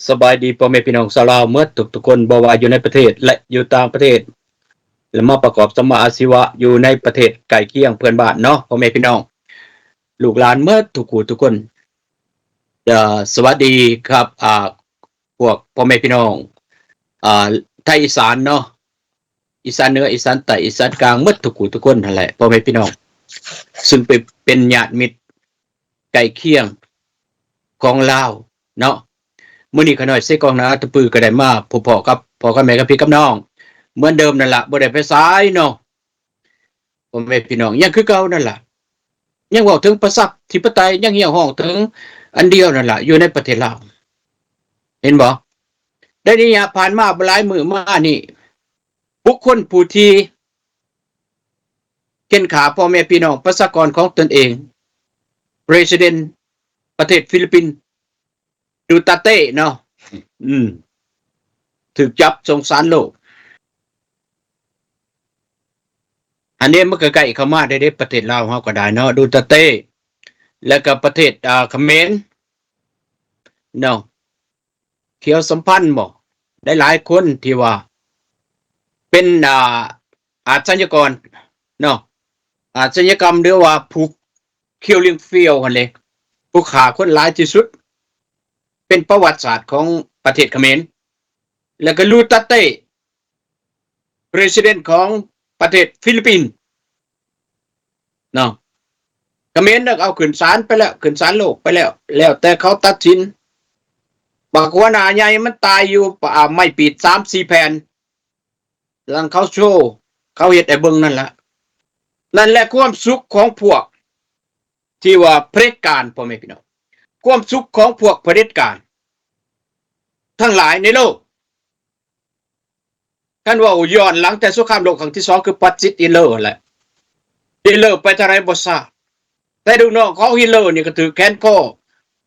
ສະບາຍດີພໍ່ແມ່ພີ່ນ້ອງຊາວລາວໝົດທຸກໆຄົນ ບໍ່ວ່າຢູ່ໃນປະເທດ ແລະ ຢູ່ຕ່າງປະເທດ ແລະ ມາປະກອບສຳມາອາຊີວະຢູ່ໃນປະເທດໃກ້ຄຽງເພື່ອນບ້ານເນາະ ພໍ່ແມ່ພີ່ນ້ອງ ລູກຫຼານໝົດທຸກຜູ້ທຸກຄົນ. ເອີ ສະຫວັດດີຄັບ ອ່າ ພວກພໍ່ແມ່ພີ່ນ້ອງ ອ່າ ໄທອີສານເນາະ ອີສານເໜືອ ອີສານໃຕ້ ອີສານກາງ ໝົດທຸກຜູ້ທຸກຄົນຫັ້ນແຫຼະ ພໍ່ແມ່ພີ່ນ້ອງ ຊຶ່ງເປັນ ເປັນຍາດມິດໃກ້ຄຽງຂອງລາວເນາະ. ມື້ນີ້ຂ້ານ້ອຍເຊກອງນາຕະປືກໍໄດ້ມາພົບພໍ້ກັບພໍ່ກັບແມ່ກັບພີ່ກັບນ້ອງເໝືອນເດີມນັ້ນລະ ບໍ່ໄດ້ໄປໃສເນາະ ພໍ່ແມ່ພີ່ນ້ອງ ຍັງຄືເກົ່ານັ້ນລະ ຍັງເວົ້າເຖິງປະຊາທິປະໄຕ ຍັງຮຽກຮ້ອງເຖິງອັນດຽວນັ້ນລະ ຢູ່ໃນປະເທດລາວ ເຫັນບໍ່? ໃນໄລຍະຜ່ານມາບໍ່ຫຼາຍມື້ມານີ້ ບຸກຄົນຜູ້ທີ່ເຂັ່ນຂ້າພໍ່ແມ່ພີ່ນ້ອງປະຊາກອນຂອງຕົນເອງ President ປະເທດຟີລິບປິນ ດູຕາເຕເນາະ ອືມ ຖືກຈັບສົ່ງສານໂລກ. ອັນນີ້ມັນກໍໃກ້ເຂົ້າມາໄດ້ເດ້ ປະເທດລາວເຮົາກໍໄດ້ເນາະ ດູຕາເຕ ແລ້ວກໍປະເທດ ອ່າ ຂະເໝນເນາະ ຂຽວສຳພັນບໍ ຫຼາຍໆຄົນທີ່ວ່າເປັນ ອ່າ ອາຊະຍາກອນເນາະ ອາຊະຍາກຳ ຫຼືວ່າຜູ້ Killing Field ຫັ້ນເດ ຜູ້ຂ້າຄົນຫຼາຍທີ່ສຸດ ເປັນປະຫວັດສາດຂອງປະເທດຂະເໝນ ແລ້ວກໍ ດູຕາເຕ President ຂອງປະເທດຟີລິບປິນເນາະ ຂະເໝນນັ້ນເອົາຂຶ້ນສານໄປແລ້ວ ຂຶ້ນສານໂລກໄປແລ້ວ ແລ້ວແຕ່ເຂົາຕັດສິນ. ບັກຫົວໜ້າໃຫຍ່ມັນຕາຍຢູ່ ອ່າ ໄມ້ປີດສາມສີ່ແຜ່ນ ຫຼັງເຂົາໂຊ ເຂົາເຮັດໃຫ້ເບິ່ງນັ້ນລະ ນັ້ນແຫຼະຄວາມສຸກຂອງພວກທີ່ວ່າຜະເດັດການ ພໍ່ແມ່ພີ່ນ້ອງ ຄວາມສຸກຂອງພວກຜະເດັດການທັງຫຼາຍໃນໂລກ. ຄັນເວົ້າຍ້ອນຫຼັງແຕ່ສົງຄາມໂລກຄັ້ງທີສອງ ຄືຟາຊິດຮິດເລີຫັ້ນແຫຼະ ຮິດເລີໄປທາງໃດບໍ່ຊາບ ແຕ່ລູກນ້ອງຂອງຮິດເລີນີ້ກໍຖືກແຂວນຄໍ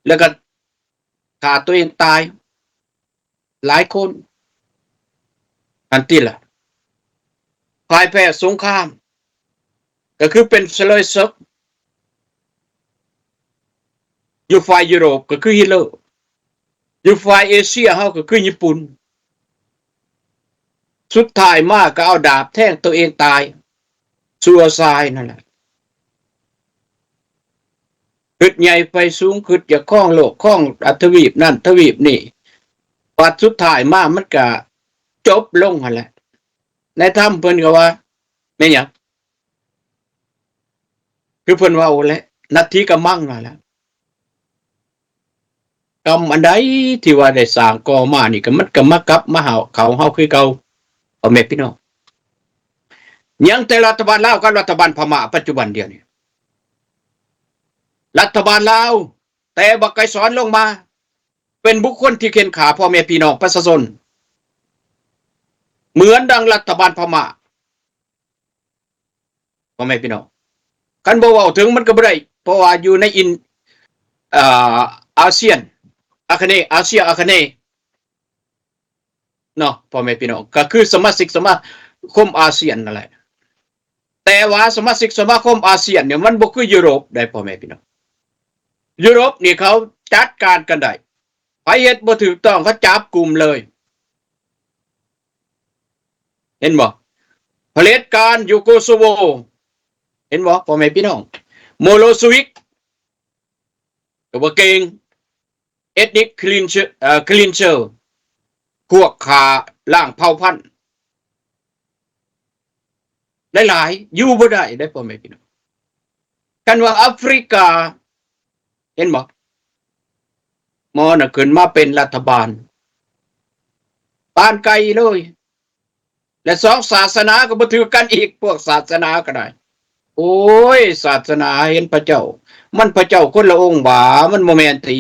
ແລ້ວກໍຂ້າຕົວເອງຕາຍຫຼາຍຄົນ ອັນຕິລະ ພ່າຍແພ້ສົງຄາມ ກໍຄືເປັນສະເລີຍເສິກ ຢູ່ຝ່າຍຢູໂຣບກໍຄືຮິດເລີ ຢູ່ຝ່າຍເອເຊຍເຮົາກໍຄືຍີ່ປຸ່ນ ສຸດທ້າຍມາກໍເອົາດາບແທງຕົວເອງຕາຍ ຊູອາຊາຍນັ້ນແຫຼະ. ຄິດໃຫຍ່ໄຟສູງ ຄິດຈະຄອງໂລກ ຄອງ ອາ ທະວີບນັ້ນທະວີບນີ້ ບັດສຸດທ້າຍມາມັນກະຈົບລົງຫັ້ນແຫຼະ. ນາຍທຳເພິ່ນກໍວ່າ ແມ່ນຫຍັງ? ຄືເພິ່ນເວົ້າແຫຼະ ນັດຖິກຳມັງຫັ້ນແຫຼະ. ກຳອັນໃດທີ່ວ່າໄດ້ສ້າງກໍ່ມານີ້ ກໍມັນກໍມາກັບມາຫາເຂົາເຮົາຄືເກົ່າ ພໍ່ແມ່ພີ່ນ້ອງ. ຍັງແຕ່ລັດຖະບານລາວກັບລັດຖະບານພະມ້າປັດຈຸບັນດຽວນີ້ ລັດຖະບານລາວ ແຕ່ບັກໄກສອນລົງມາ ເປັນບຸກຄົນທີ່ເຂັ່ນຂ້າພໍ່ແມ່ພີ່ນ້ອງປະຊາຊົນ ເໝືອນດັ່ງລັດຖະບານພະມ້າ ພໍ່ແມ່ພີ່ນ້ອງ. ຄັນບໍ່ເວົ້າເຖິງມັນກໍບໍ່ໄດ້ ເພາະວ່າຢູ່ໃນອິນ ເອີ ອາຊຽນ ອາຄະເນ ອາເຊຍ ອາຄະເນ ເນາະ ພໍ່ແມ່ພີ່ນ້ອງ ກໍຄືສະມາຊິກສະມາຄົມອາຊຽນນັ້ນແຫຼະ. ແຕ່ວ່າສະມາຊິກສະມາຄົມອາຊຽນນີ້ ມັນບໍ່ຄືຢູໂຣບໃດ ພໍ່ແມ່ພີ່ນ້ອງ. ຢູໂຣບນີ້ເຂົາຈັດການກັນໄດ້ ໃຜເຮັດບໍ່ຖືກຕ້ອງ ເຂົາຈັບກຸມເລີຍ ເຫັນບໍ່? ຜະເດັດການຢູ່ໂກໂຊໂວ ເຫັນບໍ່ ພໍ່ແມ່ພີ່ນ້ອງ? ໂມໂລຊະວິກ ກໍບໍ່ເກັ່ງ Ethnic Cleanser ເອີ Cleanser ພວກຂ້າລ້າງເຜົ່າພັນ ຫຼາຍໆ ຢູ່ບໍ່ໄດ້ເດ້ ພໍ່ແມ່ພີ່ນ້ອງ. ຄັນວ່າອາຟຣິກາ ເຫັນບໍ່? ໝໍນະຂຶ້ນມາເປັນລັດຖະບານ ປານໄກເລີຍ ແລະ ສອງສາສະໜາກໍບໍ່ຖືກກັນອີກ ພວກສາສະໜາກໍໄດ້. ໂອ້ຍ ສາສະໜາເຫັນພະເຈົ້າ ມັນພະເຈົ້າຄົນລະອົງຫວາ? ມັນບໍ່ແມ່ນຕິ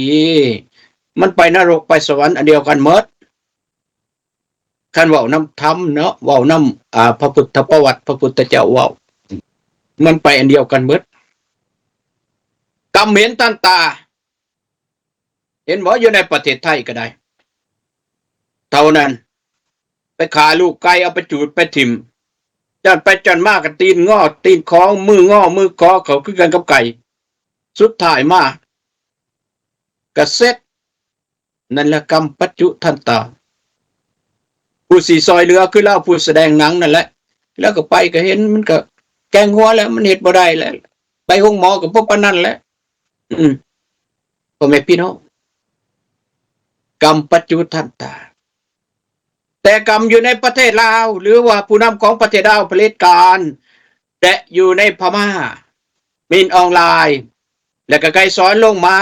ມັນໄປນະລົກໄປສະຫວັນອັນດຽວກັນໝົດ. ຄັນເວົ້ານຳທຳເນາະ ເວົ້ານຳ ອ່າ ພະພຸດທະປະຫວັດ ພະພຸດທະເຈົ້າເວົ້າ ມັນໄປອັນດຽວກັນໝົດ. ກຳເຫັນທັນຕາ ເຫັນບໍ່? ຢູ່ໃນປະເທດໄທກໍໄດ້ ເທົ່ານັ້ນ ໄປຂ້າລູກໄກ່ ເອົາໄປຈູດໄປຖິ້ມ ຈັ່ນໄປຈັ່ນມາກໍຕີນງໍ ຕີນຂອງ ມືງໍມືຂອ ເຂົາຄືກັນກັບໄກ່ ສຸດທ້າຍມາກໍເສັດ. ນັ້ນແຫຼະ ກຳປັດຈຸທັນຕາ ຜູ້ຊິຊ່ອຍເຫຼືອຄືລາວ ຜູ້ສະແດງໜັງນັ້ນແຫຼະ ແລ້ວກໍໄປກໍເຫັນ ມັນກໍແກງຫົວແລ້ວ ມັນເຮັດບໍ່ໄດ້ແລ້ວ ໄປໂຮງໝໍກໍບໍ່ປານນັ້ນແຫຼະ. ອືມ ພໍ່ແມ່ພີ່ນ້ອງ ກຳປັດຈຸທັນຕາ ແຕ່ກຳຢູ່ໃນປະເທດລາວ ຫຼືວ່າຜູ້ນຳຂອງປະເທດລາວຜະເດັດການ ແລະ ຢູ່ໃນພະມ້າ ມິນອອງລາຍ ແລະ ກະໄກສອນລົງມາ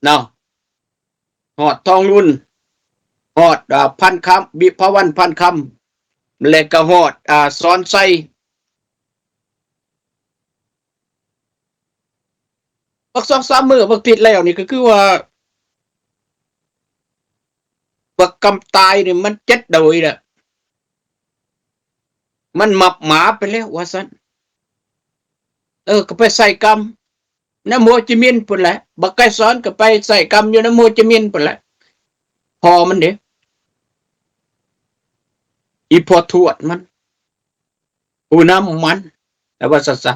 ເນາະ ຮອດທອງລຸນ ຮອດ ອາ ພັນຄຳ ວິພາວັນ ພັນຄຳ ແລະ ກະຮອດ ອາ ສອນໄຊ ບັກສອງສາມມື້ ບັກຕິດແລ້ວນີ້ ກໍຄືວ່າ ບັກກຳຕາຍນີ້ ມັນເຈັດໂດຍແລ້ວ ມັນມັບໝາໄປແລ້ວວ່າຊັ້ນ. ເອີ ກໍໄປໃສ່ກຳນຳໂຮຈິມິນພຸ້ນແຫຼະ ບັກໄກສອນກໍໄປໃສ່ກຳຢູ່ນຳໂຮຈິມິນພຸ້ນແຫຼະ ພໍ່ມັນເດ້ ອີ່ພໍ່ທວດມັນ ຜູ້ນຳຂອງມັນ ແຕ່ວ່າຊັ້ນຊະ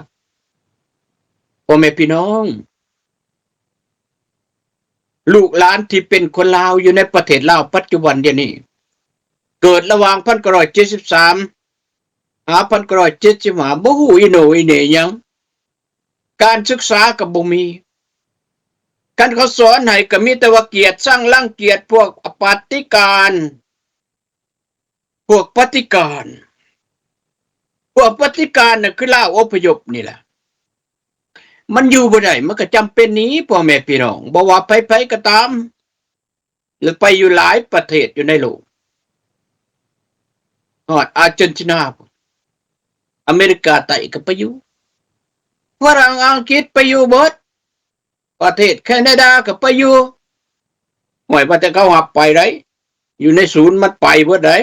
ພໍ່ແມ່ພີ່ນ້ອງ ລູກຫຼານທີ່ເປັນຄົນລາວຢູ່ໃນປະເທດລາວປັດຈຸບັນດຽວນີ້ ເກີດລະຫວ່າງພັນເກົ້າຮ້ອຍເຈັດສິບສາມ ຫາພັນເກົ້າຮ້ອຍເຈັດສິບຫ້າ ບໍ່ຮູ້ອີໂໜອີເໜຫຍັງ ການສຶກສາກໍບໍ່ມີ ຄັນເຂົາສອນໃຫ້ກໍມີແຕ່ວ່າກຽດຊັງລັງກຽດພວກປະຕິການ ພວກປະຕິການ ພວກປະຕິການນະ ຄືລາວອົບພະຍົບນີ້ແຫຼະ ມັນຢູ່ບໍ່ໄດ້ ມັນກໍຈຳເປັນໜີ ພໍ່ແມ່ພີ່ນ້ອງ ບໍ່ວ່າໃຜໆກໍຕາມ ແລະ ໄປຢູ່ຫຼາຍປະເທດຢູ່ໃນໂລກ ຮອດອາເຈນຕິນາ ອາເມລິກາໃຕ້ກໍໄປຢູ່ ຝຣັ່ງ ອັງກິດໄປຢູ່ເບິດ ປະເທດແຄນາດາກໍໄປຢູ່ ຫ້ວຍ ວ່າແຕ່ເຂົາຮັບໄປໄດ໋ ຢູ່ໃນສູນມັນໄປເບິດໄດ໋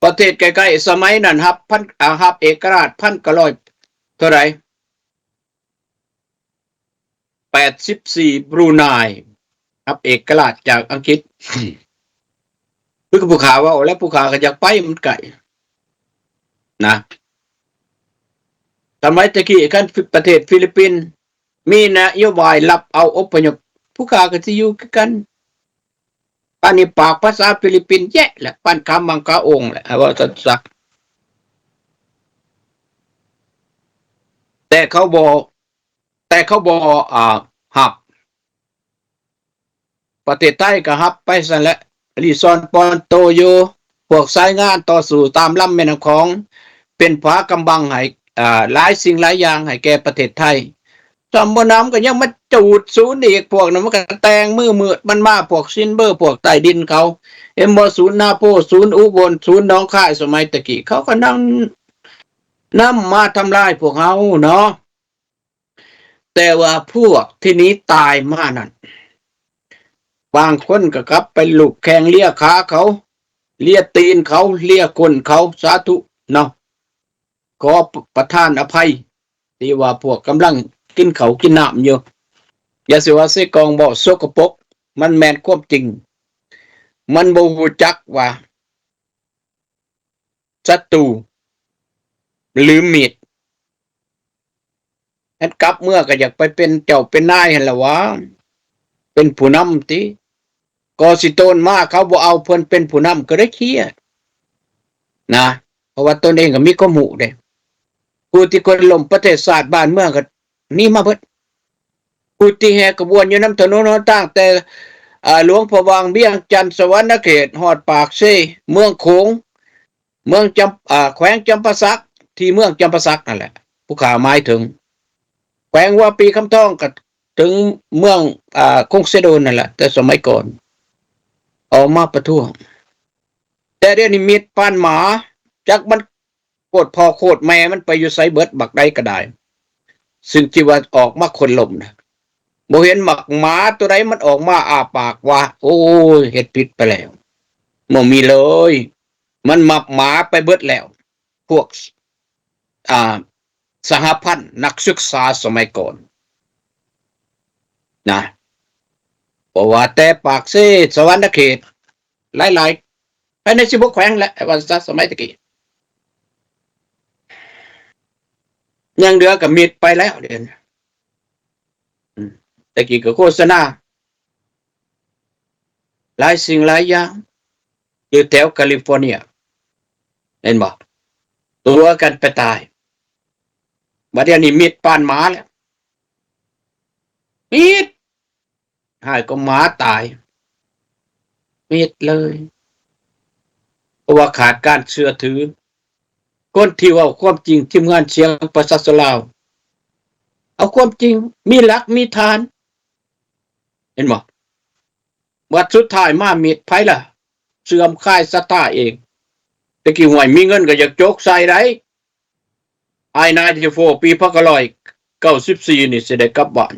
ປະເທດໃກ້ໆ ສະໄໝນັ້ນຮັບພັນ ອາ ຮັບເອກະລາດພັນເກົ້າຮ້ອຍເທົ່າໃດ ແປດສິບສີ່ ບຣູໄນ ຮັບເອກະລາດຈາກອັງກິດ ຄືຜູ້ຂ້າເວົ້າແຫຼະ ຜູ້ຂ້າກໍຢາກໄປ ມັນໃກ້ນະ ສະໄໝແຕ່ກີ້ ຄັນປະເທດຟີລິບປິນ ມີນະໂຍບາຍຮັບເອົາອົບພະຍົບ ຜູ້ຂ້າກໍຊິຢູ່ຄືກັນ ປານນີ້ປາກພາສາຟີລິບປິນແຍະແຫຼະ ປານຄຳມັງຄາອົງແຫຼະ ເວົ້າຊັ້ນຊະ ແຕ່ເຂົາບໍ່ ແຕ່ເຂົາບໍ່ ອາ ຮັບ ປະເທດໄທກໍຮັບໄປຊັ້ນແຫຼະ ລີ້ຊ່ອນປ່ອນໂຕຢູ່ ພວກຊາຍງານຕໍ່ສູ້ຕາມລຳແມ່ນ້ຳຂອງ ເປັນຜາກຳບັງໃຫ້ ອາ ຫຼາຍສິ່ງຫຼາຍຢ່າງໃຫ້ແກ່ປະເທດໄທ ຊ່ຳບໍ່ໜຳກໍຍັງມາຈູດສູນອີກ ພວກນັ້ນມັນກໍແຕ່ງມືມືດມັນມາ ພວກຊິນເບີ ພວກໃຕ້ດິນເຂົາ ເຫັນບໍ່ ສູນນາໂພ ສູນອຸບົນ ສູນໜອງຄາຍ ສະໄໝແຕ່ກີ້ ເຂົາກໍນຳ ນຳມາທຳລາຍພວກເຮົາເນາະ. ແຕ່ວ່າພວກທີ່ໜີຕາຍມານັ້ນ ບາງຄົນກໍກັບໄປລູບແຂ້ງເລຍຂາເຂົາ ເລຍຕີນເຂົາ ເລຍກົ້ນເຂົາ ສາທຸເນາະ ຂໍປະທານອະໄພ ທີ່ວ່າພວກກຳລັງກິນເຂົ້າກິນນ້ຳຢູ່ ຢ່າຊິວ່າເຊກອງເວົ້າສົກກະປົກ ມັນແມ່ນຄວາມຈິງ ມັນບໍ່ຮູ້ຈັກວ່າ ສັດຕູ ຫຼື ມິດ ແມ່ນກັບເມືອກໍຢາກໄປເປັນເຈົ້າເປັນນາຍຫັ້ນລະຫວາ ເປັນຜູ້ນຳຕິ ກໍຊິໂຕນມາ ເຂົາບໍ່ເອົາເພິ່ນເປັນຜູ້ນຳກໍໄດ້ຄຽດນະ ເພາະວ່າຕົນເອງກໍມີຄວາມຮູ້ເດ້ ຜູ້ທີ່ຄົນລົ້ມປະເທດຊາດບ້ານເມືອງກໍໜີມາເບິດ ຜູ້ທີ່ແຫ່ຂະບວນຢູ່ນຳຖະໜົນຫົນທາງ ແຕ່ ອາ ຫຼວງພະບາງ ວຽງຈັນ ສະຫວັນນະເຂດ ຮອດປາກເຊ ເມືອງໂຂງ ເມືອງຈຳ ອາ ແຂວງຈຳປາສັກ ທີ່ເມືອງຈຳປາສັກນັ້ນແຫຼະ ຜູ້ຂ້າໝາຍເຖິງ ແຂວງວາປີຄຳທອງ ກໍເຖິງເມືອງ ອາ ຄົງເຊໂດນນັ້ນແຫຼະ ແຕ່ສະໄໝກ່ອນ ອອກມາປະທ້ວງ ແຕ່ດຽວນີ້ມິດປານໝາ ຈັກມັນ ໂຄດພໍ່ໂຄດແມ່ມັນໄປຢູ່ໃສເບິດ ບັກໃດກໍໄດ້ ຊຶ່ງທີ່ວ່າອອກມາໂຄ່ນລົ້ມນະ ບໍ່ເຫັນໝາກໝາຕົວໃດມັນອອກມາອ້າປາກວ່າ ໂອ້ຍ ເຮັດຜິດໄປແລ້ວ ບໍ່ມີເລີຍ ມັນໝາກໝາໄປເບິດແລ້ວ ພວກ ອ່າ ສະຫະພັນນັກສຶກສາສະໄໝກ່ອນນະ ບໍ່ວ່າແຕ່ປາກເຊ ສະຫວັນນະເຂດ ຫຼາຍໆ ພາຍໃນສິບຫົກແຂວງແຫຼະ ວ່າຊະ ສະໄໝຕະກີ້ ຍັງເຫຼືອກໍມິດໄປແລ້ວ ດຽວນີ້ ອືມ ແຕ່ກີ້ກໍໂຄສະນາຫຼາຍສິ່ງຫຼາຍຢ່າງ ຢູ່ແຖວຄາລິຟໍເນຍ ເຫັນບໍ່? ຕົວະກັນໄປຕາຍ. ບັດດຽວນີ້ມິດປານໝາແລ້ວ ມິດ ຮ້າຍກວ່າໝາຕາຍ ມິດເລີຍ ເພາະວ່າຂາດການເຊື່ອຖື. ຄົນທີ່ເວົ້າຄວາມຈິງ ທີມງານສຽງປະຊາຊົນລາວ ເອົາຄວາມຈິງ ມີຫຼັກມີຖານ ເຫັນບໍ່? ບັດສຸດທ້າຍມາມິດ ໃຜລະເສື່ອມຄາຍສັດທາເອງ. ແຕ່ກີ້ ຫ້ວຍ ມີເງິນກໍຢາກຈົກໃສ່ໄດ໋ I ninety-four ປີພັນເກົ້າຮ້ອຍເກົ້າສິບສີ່ນີ້ ຊິໄດ້ກັບບ້ານ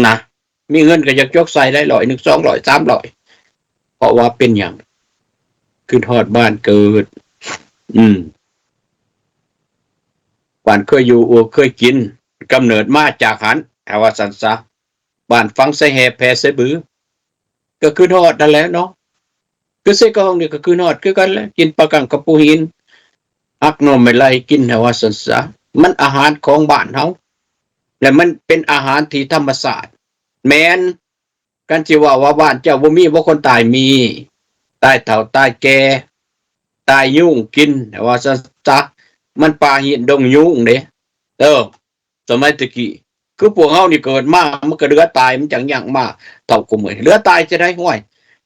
ນະ ມີເງິນກໍຢາກຈົກໃສ່ໄດ້ ຮ້ອຍໜຶ່ງ ສອງຮ້ອຍ ສາມຮ້ອຍ ເພາະວ່າເປັນຫຍັງ? ຄິດຮອດບ້ານເກີດ ອືມ ບ້ານເຄີຍຢູ່ ເຄີຍກິນ ກຳເນີດມາຈາກຫັ້ນ ຖ້າວ່າຊັ້ນຊະ. ບ້ານຝັງໃສ່ແຫບແຜ່ໃສ່ບື ກໍຄືນຮອດນັ້ນແຫຼະເນາະ. ຄືເຊກອງນີ້ກໍຄືນຮອດຄືກັນແຫຼະ ກິນປາກັງກັບປູຫີນ ຫັກໜໍ່ໄມ້ໄລ່ກິນ ໃຫ້ວ່າຊັ້ນຊະ. ມັນອາຫານຂອງບ້ານເຮົາ ແລະ ມັນເປັນອາຫານທີ່ທຳມະຊາດ. ແມ່ນ ຄັນຊິເວົ້າວ່າບ້ານເຈົ້າບໍ່ມີບໍ່ຄົນຕາຍ? ມີ. ຕາຍເຖົ້າຕາຍແກ່ ຕາຍຍຸງກິນ ໃຫ້ວ່າຊັ້ນຊະ. ມັນປ່າຫີນດົງຍຸງເດ້ ເອີ. ສະໄໝແຕ່ກີ້ ຄືພວກເຮົານີ້ເກີດມາ ມັນກໍເຫຼືອຕາຍ ມັນຈັ່ງຍັງມາເທົ່າຄູ່ມື້. ເຫຼືອຕາຍຈະໄດ້ ຫ້ວຍ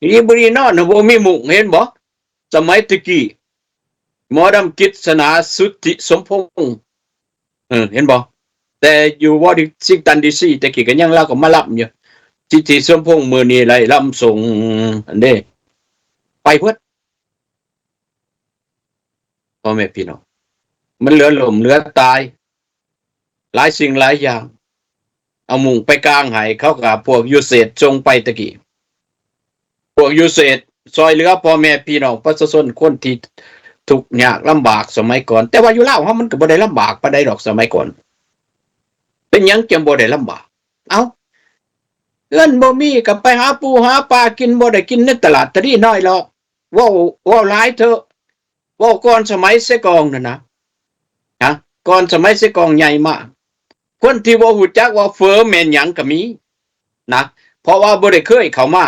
ດີບໍ່ດີນອນ ບໍ່ມີມຸ້ງ ເຫັນບໍ່? ສະໄໝແຕ່ກີ້ ໝໍດຳກິດສະໜາ ສຸດທິສົມພົງ ເອີ ເຫັນບໍ່? ແຕ່ຢູ່ວໍຊິງຕັນ ດີຊີ ແຕ່ກີ້ກໍຍັງ ລາວກໍມາລຳຢູ່ ສິດທິສົມພົງ ມື້ນີ້ໄລ່ລຳສົ່ງ ອັນເດ້ ໄປເບິດ ພໍ່ແມ່ພີ່ນ້ອງ. ມັນເຫຼືອລົ້ມເຫຼືອຕາຍ ຫຼາຍສິ່ງຫຼາຍຢ່າງ ເອົາມຸ້ງໄປກາງໃຫ້ ເຂົາກໍພວກຢູເສດສົ່ງໄປແຕ່ກີ້ ພວກຢູເສດຊ່ອຍເຫຼືອພໍ່ແມ່ພີ່ນ້ອງປະຊາຊົນ ຄົນທີ່ທຸກຍາກລຳບາກສະໄໝກ່ອນ. ແຕ່ວ່າຢູ່ລາວເຮົາມັນກໍບໍ່ໄດ້ລຳບາກປານໃດດອກສະໄໝກ່ອນ. ເປັນຫຍັງຈຶ່ງບໍ່ໄດ້ລຳບາກ? ເອົ້າ ເງິນບໍ່ມີກໍໄປຫາປູຫາປາກິນ ບໍ່ໄດ້ກິນໃນຕະຫຼາດຕະລີນ້ອຍດອກ. ເວົ້າ ເວົ້າຫຼາຍເຖາະ ເວົ້າກ່ອນສະໄໝເຊກອງນັ້ນນະ ຮະ ກ່ອນສະໄໝເຊກອງໃຫຍ່ມາ ຄົນທີ່ບໍ່ຮູ້ຈັກວ່າເຝີແມ່ນຫຍັງກໍມີນະ ເພາະວ່າບໍ່ໄດ້ເຄີຍເຂົ້າມາ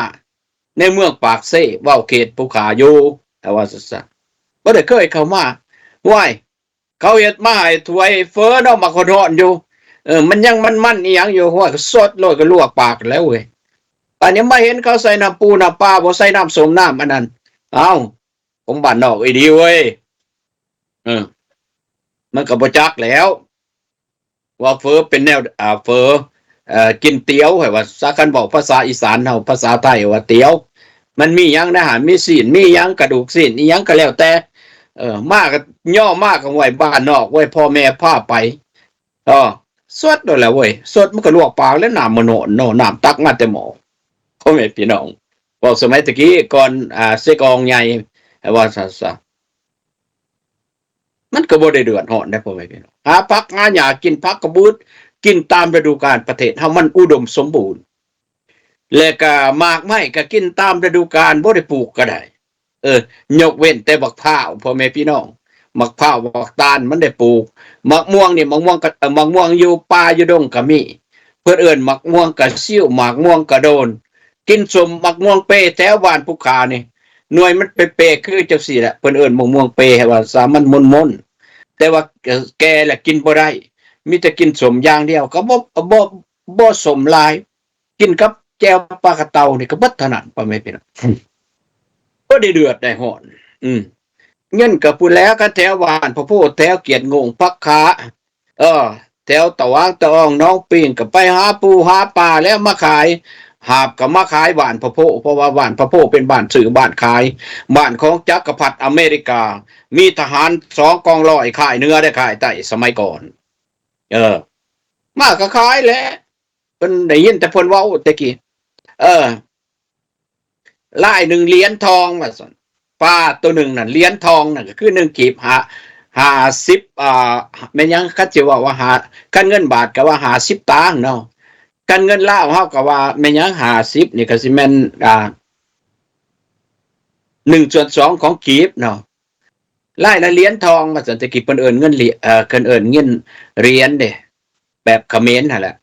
ໃນເມືອງປາກເຊ ເວົ້າເຂດຜູ້ຂ້າຢູ່ ແຕ່ວ່າຊັ້ນຊະ ບໍ່ໄດ້ເຄີຍເຂົ້າມາ. ຫ້ວຍ ເຂົາເຮັດມາໃຫ້ຖ້ວຍເຝີເນາະ ມັກຮ້ອນໆຢູ່ ເອີ ມັນຍັງມັນໆອີ່ຫຍັງຢູ່ ຫ້ວຍ ກໍສົດໂລດ ກໍລວກປາກແລ້ວເວີຍ. ບາດນີ້ມາເຫັນເຂົາໃສ່ນ້ຳປູນ້ຳປາ ບໍ່ໃສ່ນ້ຳສົ້ມນ້ຳອັນນັ້ນ ເອົ້າ ຂອງບ້ານນອກອີ່ຫຼີເວີຍ. ເອີ ມັນກໍບໍ່ຈັກແລ້ວ ວ່າເຝີເປັນແນວ ອ່າ ເຝີ ເອີ ກິນຕຽວ ໃຫ້ວ່າຊະ ຄັນເວົ້າພາສາອີສານເຮົາ ພາສາໄທວ່າຕຽວ ມັນມີຫຍັງໃນຫັ້ນ ມີຊີ້ນ ມີຫຍັງ ກະດູກຊີ້ນ ອີ່ຫຍັງກໍແລ້ວແຕ່ ເອີ ມາກໍຍໍມາກໍ ຫ້ວຍ ບ້ານນອກເວີຍ ພໍ່ແມ່ພາໄປ ເອີ ສົດໂລດແຫຼະເວີຍ ສົດ ມັນກໍລວກປາກແລ້ວ ນ້ຳມັນຮ້ອນເນາະ ນ້ຳຕັກມາແຕ່ໝໍ້. ພໍ່ແມ່ພີ່ນ້ອງ ເວົ້າສະໄໝແຕ່ກີ້ກ່ອນ ອ່າ ເຊກອງໃຫຍ່ ໃຫ້ວ່າຊັ້ນຊະ ມັນກໍບໍ່ໄດ້ເດືອດຮ້ອນໃດ໋ ພໍ່ແມ່ພີ່ນ້ອງ ຫາຜັກຫາຫຍ້າກິນ ຜັກກະບູດ ກິນຕາມລະດູການ. ປະເທດເຮົາມັນອຸດົມສົມບູນ ແລະກະໝາກໄມ້ກະກິນຕາມລະດູການ ບໍ່ໄດ້ປູກກໍໄດ້ ເອີ ຍົກເວັ້ນແຕ່ບັກພ້າວ ພໍ່ແມ່ພີ່ນ້ອງ ບັກພ້າວບັກຕານມັນໄດ້ປູກ. ໝາກມ່ວງນີ້ ໝາກມ່ວງກະ ເອີ ໝາກມ່ວງຢູ່ປ່າຢູ່ດົງກໍມີ ເພິ່ນເອີ້ນໝາກມ່ວງກະຊິວ ໝາກມ່ວງກະໂດນ. ກິນສົ້ມໝາກມ່ວງເປແຖວບ້ານຜູ້ຂ້ານີ້ ໜ່ວຍມັນເປໆຄືຈັ່ງຊີ້ແຫຼະ ເພິ່ນເອີ້ນໝາກມ່ວງເປ ໃຫ້ວ່າຊະ ມັນມົນໆ ແຕ່ວ່າແກ່ແລ້ວກິນບໍ່ໄດ້ ມີແຕ່ກິນສົ້ມຢ່າງດຽວ ກໍບໍ່ ບໍ່ ບໍ່ສົ້ມຫຼາຍ ກິນກັບແຈ່ວປາກະເຕົ່ານີ້ກໍເບິດເທົ່ານັ້ນ ພໍ່ແມ່ພີ່ນ້ອງ ບໍ່ໄດ້ເດືອດໄດ້ຮ້ອນ. ອືມ ເງິນກໍພຸ້ນແຫຼະ ຄັນແຖວບ້ານພະໂພ ແຖວກຽດໂງ່ງ ຜັກຂາ ເອີ ແຖວຕະຫວ່າງຕະອອງ ໜອງປິງ ກໍໄປຫາປູຫາປາແລ້ວມາຂາຍ ຫາບກໍມາຂາຍບ້ານພະໂພ ເພາະວ່າບ້ານພະໂພເປັນບ້ານຊື້ບ້ານຂາຍ ບ້ານຂອງຈັກກະພັດອາເມລິກາ ມີທະຫານສອງກອງຮ້ອຍ ຄ້າຍເໜືອແລະຄ້າຍໃຕ້ສະໄໝກ່ອນ. ເອີ ມາກໍຂາຍແຫຼະ ເພິ່ນໄດ້ຍິນແຕ່ເພິ່ນເວົ້າແຕ່ກີ້ ເອີ ລາຍໜຶ່ງຫຼຽນທອງວ່າຊັ້ນ ປາໂຕໜຶ່ງນັ້ນຫຼຽນທອງນັ້ນ ກໍຄືໜຶ່ງກີບ ຫ້າ ຫ້າສິບ ອ່າ ແມ່ນຫຍັງ ຄັນຊິເວົ້າວ່າຫ້າ ຄັນເງິນບາດກໍວ່າຫ້າສິບຕາງເນາະ ຄັນເງິນລາວເຮົາກໍວ່າແມ່ນຫຍັງ ຫ້າສິບນີ້ກໍຊິແມ່ນ ອ່າ ໜຶ່ງສ່ວນສອງຂອງກີບເນາະ ລາຍລະຫຼຽນທອງວ່າຊັ້ນ. ແຕ່ກີ້ເພິ່ນເອີ້ນເງິນຫຼຽນ ເອີ ເພິ່ນເອີ້ນເງິນຫຼຽນເດ້ ແບບຂະເໝນຫັ້ນແຫຼະ